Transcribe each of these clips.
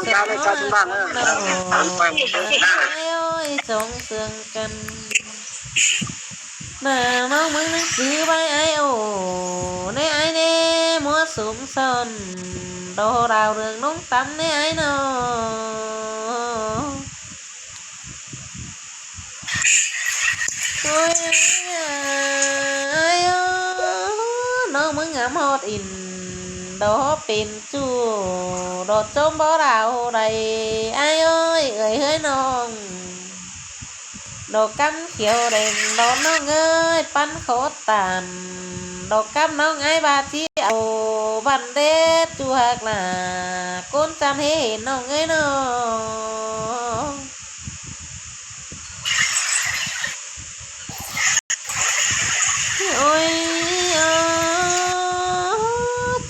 າຍເຈົ້າໃນຊາວບ້ານເອີຍ ເອີຍ ສົ່ງເສີມກັນ ໜ້ານ້ອງເມືອງໜັງສືໃບອ້າຍໂອ ແນ່ອ້າຍແນ່ ມົວສຸມຊ້ອນ ດອກດາວເລື່ອງນ້ອງຕຳແນ່ອ້າຍນ້ອງ. ໂອ້ຍ ອ້າຍເອີຍ ນ້ອງເມືອງງາມຮອດອິນ ດອກເປັນຈູ້ ດອກໂຈມບໍ່ດາວໃດ ອ້າຍເອີຍ ເອີຍເຮີ້ຍນ້ອງ ດອກກຳຂຽວແດງ ດອກນ້ອງເອີຍ ປັນຂໍຕານ ດອກກຳນ້ອງອ້າຍບາດຊິເອົາ ບັນເດດຈູ້ຮັກຫຼ້າ ໂກນຈັນເຮເຫັນນ້ອງເອີຍນ້ອງ. ໂອ້ຍ ໂອ້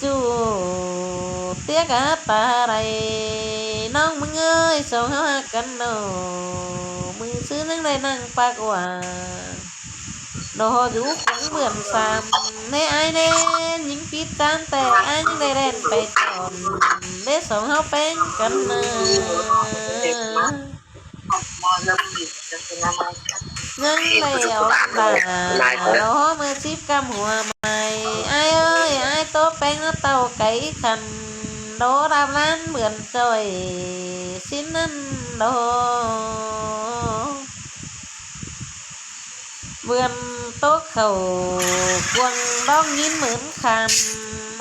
ຈູ້ ເຕຍກະຕາໄດ ນ້ອງເມືອງເອີຍ ສອງເຮົາຮັກກັນເນາະ ມື້ຊືນຍັງໄດ້ນັ່ງປາກຫວ່າ ດອກຢູ່ຂວາງເບືອນສາມ ແນ່ອ້າຍແນ່ ຍິງປິດຈານແຕ່ ອ້າຍຍັງໄດ້ແລ່ນໄປຕອນ ເດ ສອງເຮົາແປງກັນເນີ ຍັງໄດ້ອອກຕາ ລໍເມື່ອສິບກຳຫົວໃໝ່ ອ້າຍເອີຍ ອ້າຍໂຕແປງນະເຕົ້າໄກ່ຂັນ ດອກດາບລ້ານເບືອນຈ້ອຍ ສິ້ນນັ້ນດອກ ເບືອນໂຕເຂົ້າ ກວາງດອງຍິນໝືນຄຳ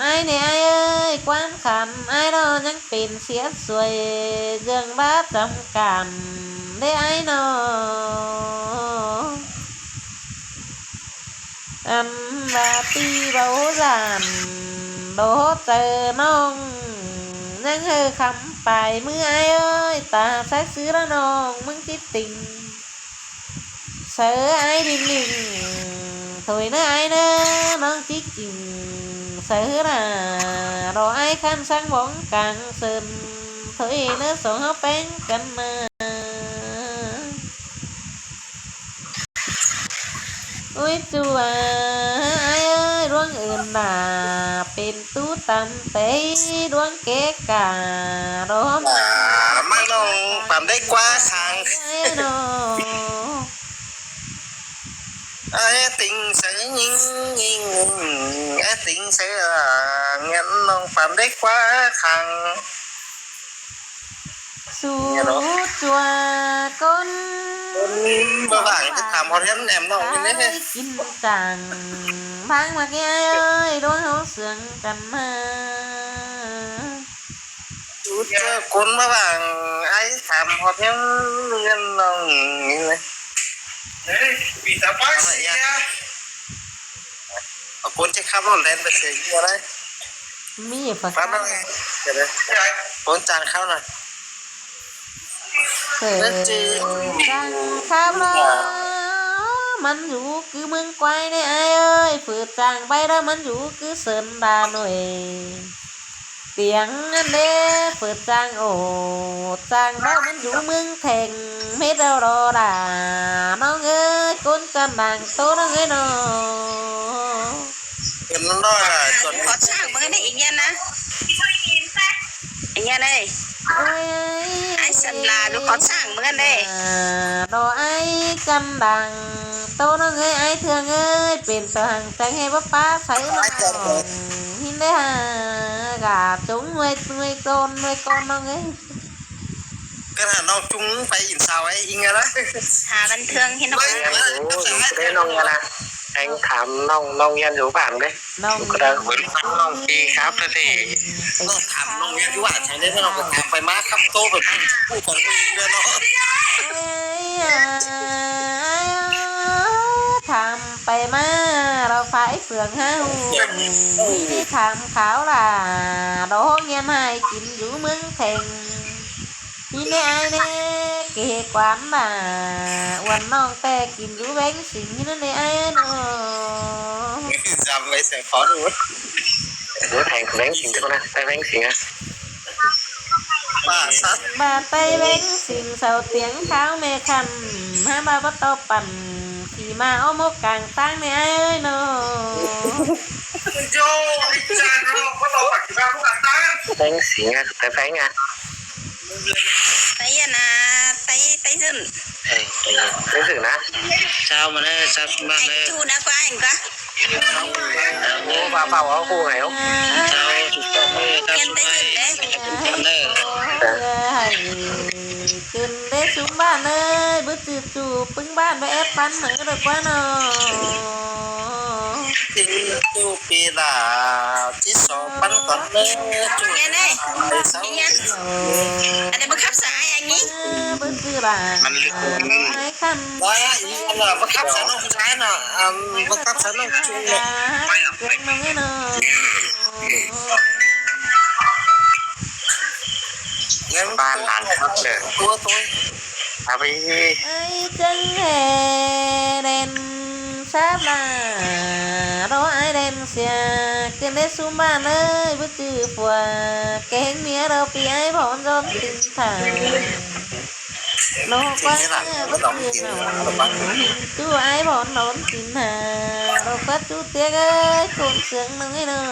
ອ້າຍແນ່ອ້າຍເອີຍ ກວາງຂັນ ອ້າຍເນາະ ຍັງເປັນເສຍສວຍ ເລື່ອງລາວຈຳກັນ ເດ້ອ້າຍເນາະ. ອັນວ່າຕີເບົາຢ້ານ ດອກໃຈນ້ອງ ຍັງເຮີຄຳປາຍມືອ້າຍເອີຍ ຕາສັກຊື່ລະນ້ອງ ມຶງຊິຕິງ ໃສ່ອ້າຍດິນດິງ ໂຖຍເນີອ້າຍເນີ ນ້ອງຈິກຈິງ ໃສ່ເຮີລາ ດອກອ້າຍຄັນສັງວອງກາງເສີນ ໂຖຍເນີສອງເຮົາແປ້ງກັນມາ. ໂອ້ຍ ຈົວອ້າຍເອີຍ ດວງເອີ້ນໜ້າ ເປັນຕູ້ຕຳໄຕ ດວງແກກາ ດອກ ອ່າ ມານ້ອງປາມໄດ້ກວ່າຄັງ ອ້າຍເນາະ ອ້າຍຕິງໃສຍິງຍິງ ອ້າຍຕິງໃສລາ ເງິນນ້ອງປາມໄດ້ກວ່າຄັງ. ສູ່ຈົວຄົນ ຄົນບໍ່ວ່າງຈະຖາມຮອດເຮືອນແອມນ້ອງນີ້ເດ້ ກິນຈ້າງ ບາງວ່າແກເອີຍ ດວງເຮົາເຊື່ອງກັນມາ ສູ່ເຈີຄົນມາວ່າງ ອ້າຍຖາມຮອດເຮືອນ ເຮືອນນ້ອງນີ້ເລີຍ ເຮີຍ ມີແຕ່ປາກເສຍ. ເອົາຄົນຈະຂັບລົດແລ່ນໄປເສຍຢູ່ໃດ ມີປະກັນ ຄົນຈ້າງເຂົານະ ເອີ ຈ້າງຂັບລົດ ມັນຢູ່ຄືເມືອງກວາຍເດ້ອ້າຍເອີຍ ຝືດຈ້າງໄປແລ້ວ ມັນຢູ່ຄືເຊີນດາໜ່ວຍ ຕຽງນັ້ນເດ້ ເປີດຈ້າງໂອດຈ້າງເບົາ ມັນຢູ່ເມືອງແຂງ ເຮັດເອົາລໍຫຼ້າ ນ້ອງເອີຍ ຄົນຈະນັ່ງໂຕ ນ້ອງເອີຍເນາະ ເປັນນ້ອຍຫຼາຍຄົນ ຂໍສ້າງເບິ່ງແດ່ອີກຢ່ານນະ ອີກຢ່ານເອີຍ ໂອ້ຍ ອ້າຍສັນລາ ລູກຂໍສ້າງເບິ່ງແດ່ ດອກອ້າຍກັນດັງ ໂຕ ນ້ອງເອີຍ ອ້າຍເທື່ອງເອີຍ ເປັນຕາຮັກແຕ່ງໃຫ້ບໍ່ປາໃສນ້ອງ ຫີນໄດ້ຫາກາຈົງໜ່ວຍ ໜ່ວຍກ່ອນ ໜ່ວຍກ່ອນນ້ອງເອີຍ ກັນຫານ້ອງຈຸງໄປອິນຊາວໄອ້ອີງນະ ຫາບັນເທີງເຫັນນ້ອງ ໂອ້ຍ ໄດ້ນ້ອງນະ ແອງຖາມນ້ອງ ນ້ອງຍັນຢູ່ບ້ານເດ້ ນ້ອງ ກະໄດ້ເບິ່ງນຳນ້ອງປີຄັບເດ້ ເອີ ຖາມນ້ອງແມ່ນຢູ່ວ່າ ທາງໃດເນາະ ກໍຖາມໄປມາຄັບໂຕໄປທາງຜູ້ຂອງຜູ້ອີກແລ້ວເນາະ ຖາມໄປມາ ລາວຝາຍເຟືອງຫາຫູ ມີທີ່ຖາມຂ່າວລາ ດອກຮຽນໃຫ້ກິນຢູ່ເມືອງແຂງ ມີແນ່ອ້າຍແນ່ ເກກວານມາ ອວນນ້ອງແຕ່ກິນຢູ່ແວງສິງ ມີແນ່ອ້າຍເນາະ ຈຳໄວ້ໃສ່ຄໍດູ ໂອ້ ແທງແວງສິງເຈົ້ານະ ໄປແວງສິງອະ ປາສັດ ບາດໄປແວງສິງ ເສົາຕຽງຂາວແມ່ຄັນ ຫາມາບໍ່ຕອບປັນ ຂີ່ມ້າອ້ອມຫົກກາງທາງແນ່ອ້າຍເອີຍເນາະ ໂຍ ໄອ້ຈານເນາະ ບໍ່ຕອບປັນ ຂີ່ມ້າອ້ອມຫົກກາງທາງ ແວງສິງອະ ໄປແວງອະ ໄປອັນນາ ໄປ ໄປຊຶ້ນ ເອີ ໄປຊຶ້ນນະ ເຊົ້າມາເດີ ເຊົ້າມາເດີ ຈູນະກວ່າ ເຫັນກວ່າ ໂອ້ ວ່າເປົ່າເອົາຄູ່ໄງເອົາ ເຈົ້າ ຮຽນໄປຊຶ້ນເດ້ ເດີ ຂຶ້ນເດ້ຊຸມບ້ານເອີຍ ບຶດຈື່ຈູປຶ້ງບ້ານ ບໍ່ແອບປັນເອີ ດອກກວ່າເນາະ ຊິງຈູປີລາ ທີ່ສອງພັນກວ່າເດີ ແມ່ນເອີຍ ແມ່ນເອີຍ ອັນນີ້ບັງຄັບສາຍອັນນີ້ ມັນລຶກ ວ່າອີກອັນລະ ບັງຄັບສາຍນ້ອງຜູ້ຊາຍເນາະ ອັນບັງຄັບສາຍນ້ອງຜູ້ຊາຍເນາະ ບ້ານຫຼັງຄັກເດີ ຕົວໂຕຍ ອາໄປ ອ້າຍຈັ່ງແລແດນຊາບລາ ລໍອ້າຍແດນເສຍ ຂຶ້ນໄດ້ຊຸມບ້ານເອີຍ ບໍ່ຈື່ຜົວ ແກງເມຍ ລໍປີອ້າຍພອນ ລອມຕິງຖາ ລໍກວ່າບໍ່ຈື່ເຮົາ ຈູອ້າຍພອນ ລອມຕິງຖາ ລໍກວ່າຈູຕຽກເອີຍ ຄົນເຊື່ອງໜຶ່ງເນາະ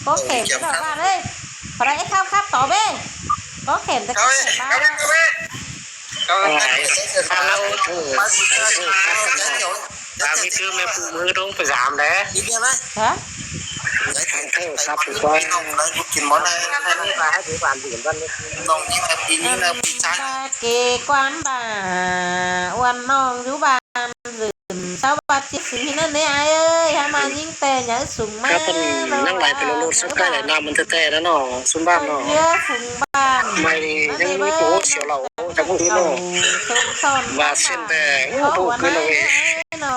ກໍແຂນເຈົ້າບ້ານເອີຍ ປະໄດ໋ຄັບ ຄັບຕໍ່ເບ້ ກໍແຂນແຕ່ ເອົາເວີຍ ເອົາເວີຍ ເອົາເວີຍ ເອົາເວີຍ ເອົາເວີຍ ຕາມນີ້ຄືແມ່ປູມືດົງໄປສາມແດ່ ຮະ ເອີ ຄັບ ຄືວ່າ ກິນໝໍໄດ້ ນ້ອງນີ້ແມ່ປີນີ້ແມ່ປີຊາຍ ເກກວານບາ ອວນນ້ອງຢູ່ບ້ານ ສະຫວັດດີ ຊິງ ນັ້ນເດ້ອ້າຍເອີຍ ຫາມາຍິງແຕ່ໃຫຍ່ສູງມາ ເພິ່ນຍັງໄຫຼໄປໂລດໆ ສັກໄກແຫຼະ ນ້ຳມັນແຕ່ໆ ນະເນາະ ຊຸມບ້ານເນາະ ເຫຼືອຝູງບ້ານ ໄມ້ນີ້ຍັງມີໂຕສຽວເຫຼົ່າ ຈະບໍ່ຮູ້ເນາະ ວ່າເຊັ່ນແຕ່ ໂອ້ ໂຫ ຄືນ້ອງເອ ເນາະ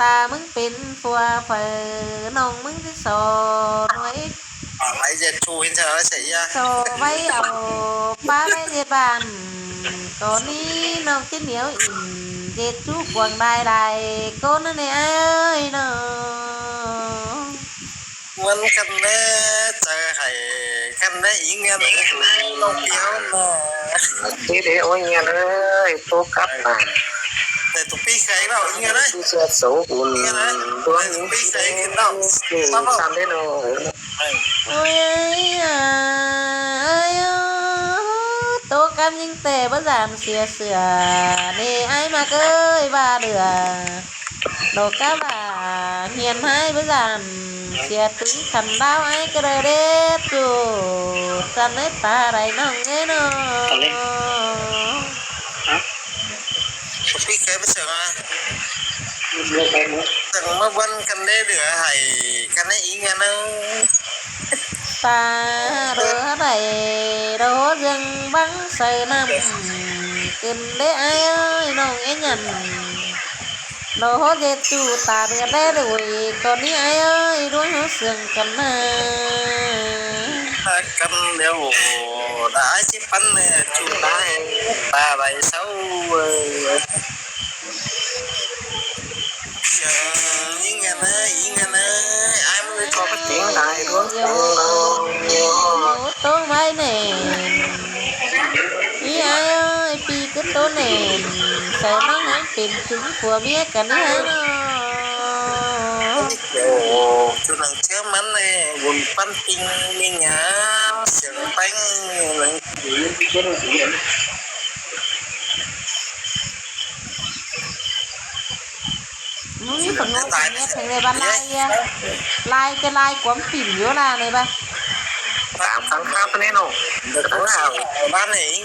ຕາມຶງເປັນຜົວເຜີ ນ້ອງມຶງຊິສໍໜວຍ ອາໄວ້ເຈັດຊູເຫັນເທື່ອໄວ້ໃສ່ຢາ ສໍໄວ້ເອົາປາໄວ້ເຮັດບ້ານ ກໍນີ້ນ້ອງຊິໜຽວອີ່ມ ເຈັດຊູກວ້າງຫຼາຍໆ ກໍນັ້ນແຫຼະອ້າຍເອີຍນ້ອງ. ມັນກັນແນ່ໃຈໃຫ້ກັນແນ່ອີງເງິນເອີຍ ນ້ອງປຽວນະ ເດເດ ໂອ້ຍ ເງິນເອີຍ ໂຕກັບນະ ແຕ່ຕຸປີໄກເນາະ ອີງເງິນເອີຍ ເສື້ອໂສອຸ່ນ ອີງເງິນເອີຍ ດວງ ແຕ່ຕຸປີໄກຂຶ້ນເນາະ ຕາມເດ້ເນາະ ໂອ້ຍ ອາຍ ໂຕກັບຍິງແຕ່ບໍ່ຢາມເສຍເສື້ອ ເນ ອາຍມາເກີຍວ່າເຫຼືອ ດອກກະວ່າຮຽນໃຫ້ບໍ່ຢາມເສຍຕຶງ ຄັນດາວອ້າຍກະເດີເດັດໂຈ ສັນໃນຕາໄດ້ນ້ອງເອີຍນ້ອງ ເອົາເລີຍ ຮະ ປີກໄກ່ໄປເສີງອະ ເສີງມາບ່ອນກັນໄດ້ເຫຼືອໃຫ້ກັນໄດ້ອີກອັນໜຶ່ງ ຕາເດີໄດ້ ໂດເລື່ອງບັງໃສ່ນ້ຳຂຶ້ນເດ້ອ້າຍເອີຍ ນ້ອງເອຍຫຍັນ ໂລໂຫເດຕູຕາເດືອດແລໂດຍ ຕອນນີ້ອ້າຍເອີຍ ດ້ວຍເຮົາເຊື່ອງກັນນາ ຮັກກັນແລ້ວ ດາຊິປັນແລຈູໄດ້ ຕາໄດ້ເຊົາເອີຍ ເຊື່ອງຍິງອັນເອີຍ ຍິງອັນເອີຍ ອ້າຍມັນໄດ້ຂໍປະຕິງໄດ້ດ້ວຍ ໂຕໄວ້ແນ່ ອີອ້າຍເອີຍ ປີກຶດໂຕແໜ້ນ ໃສ່ມາຫາເປັນຈຸງຜົວເມຍກັນແທ້ເນາະ ໂອ້ ຈຸນາງເຊື່ອມັນແນ່ ບຸນປັນປິງມິງຫາ ສຽງແປ້ງ ມັນມີຄົນເວົ້າຄົນແຍກເພງໃນບ້ານລາຍເອີຍ ລາຍແຕ່ລາຍກວມປິ່ນຢູ່ລະໃນບ້ານ ຕາມຟັງຂ່າວປະເດເນາະ ເດີກເອົາບ້ານໃນ